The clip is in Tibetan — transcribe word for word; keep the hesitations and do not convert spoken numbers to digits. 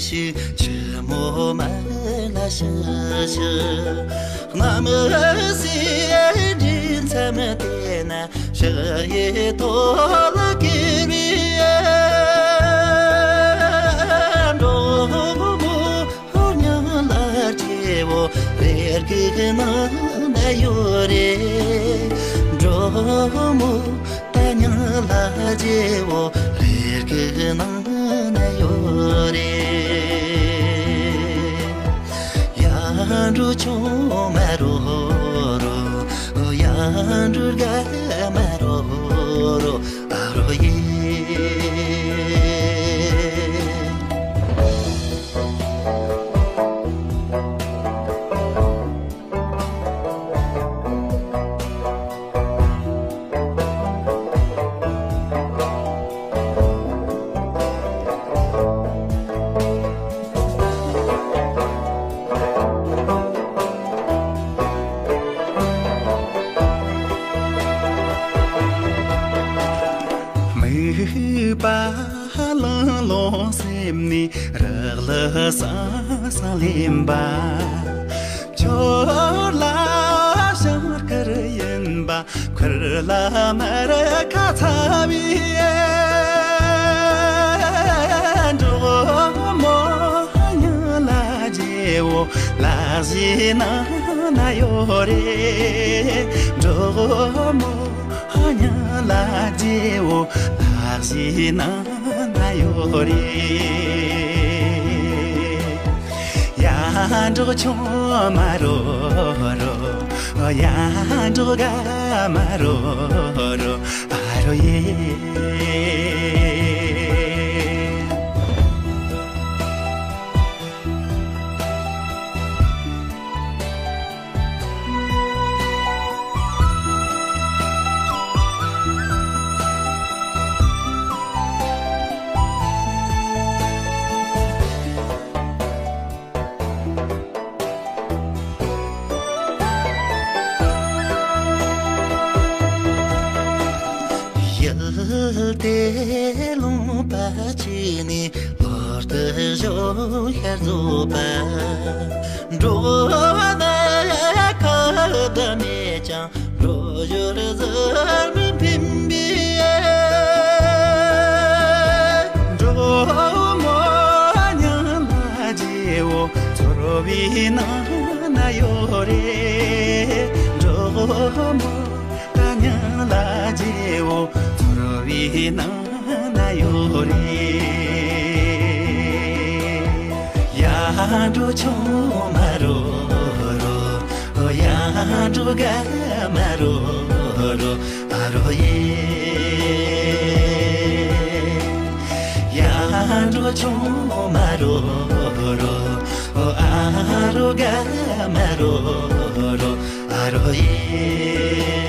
ཞིག་ཆུ་མོ་མ་ལ་ཤི་ཤི། གནམ་སའི་འདྲེས་མཚམས་དེ་ན་ཞག་ཡི་ཐོག་ལ་སྐྱེས་པའི་འབྲོག་མོ་ཉ་ལ་རྗེ་བོ་རེ་སྒུག་ནང་ན་ཡོད་རེད། འབྲོག་མོ་ད་ཉ་ལ་རྗེ་བོ་རེ་སྒུག་ནང་ན་ཡོད་རེད། ཡ་འབྲོག་ཆུང་མ་རོ་རོ། ཡ་འབྲོག་དགའ་མ་རོ་རོ། ཨ་རོ་ཡེ། མིག་པ་ལང་ལོང་སེམས་ནས་རག་ལས་སང་སང་ལེན་པ། ཁྱོད་ལ་ཞིང་ཁར་ཡིན་པ། ཁུར་ལ་མར་ཁ་ཚ་བའི་འབྲོག་མོ་ཉ་ལ་རྗེ་བོ་ལག་གཞི་ནང་ན་ཡོད་རེད། འབྲོག་མོ་ཉ་ལ་རྗེ་བོ་ལག་གཞི་ནང་ན་ཡོད་རེད། ཡ་འབྲོག་ཆུང་མ་རོ་རོ། ཡ་འབྲོག་དགའ་མ་རོ་རོ། ཨ་རོ་ཡེ། ཡུལ་དེ་ལུང་པ་ཆེ་ནས་ལྷོ་རྟུལ་ཞོ་ཤར་རྫོགས་པ། འབྲོག་ནས་ཁ་བརྡ་མེད་ཀྱང་འབྲོག་ཞོར་ཟུར་མི་འཕེན་པའི། འབྲོག་མོ་ཉ་ལ་རྗེ་བོ་ཚོར་བའི་ནང་ན་ཡོད་རེད། འབྲོག་མོ་ད་ཉ་ལ་རྗེ་བོ་ཚོར་བའི་ནང་ན་ཡོད་རེད། ཡ་འབྲོག་ཆུང་མ་རོ་རོ། ཡ་འབྲོག་དགའ་མ་རོ་རོ། ཨ་རོ་ཡེ། ཡ་འབྲོག་ཆུང་མ་རོ་རོ། ཨ་རོ་དགའ་མ་རོ་རོ། ཨ་རོ་ཡེ།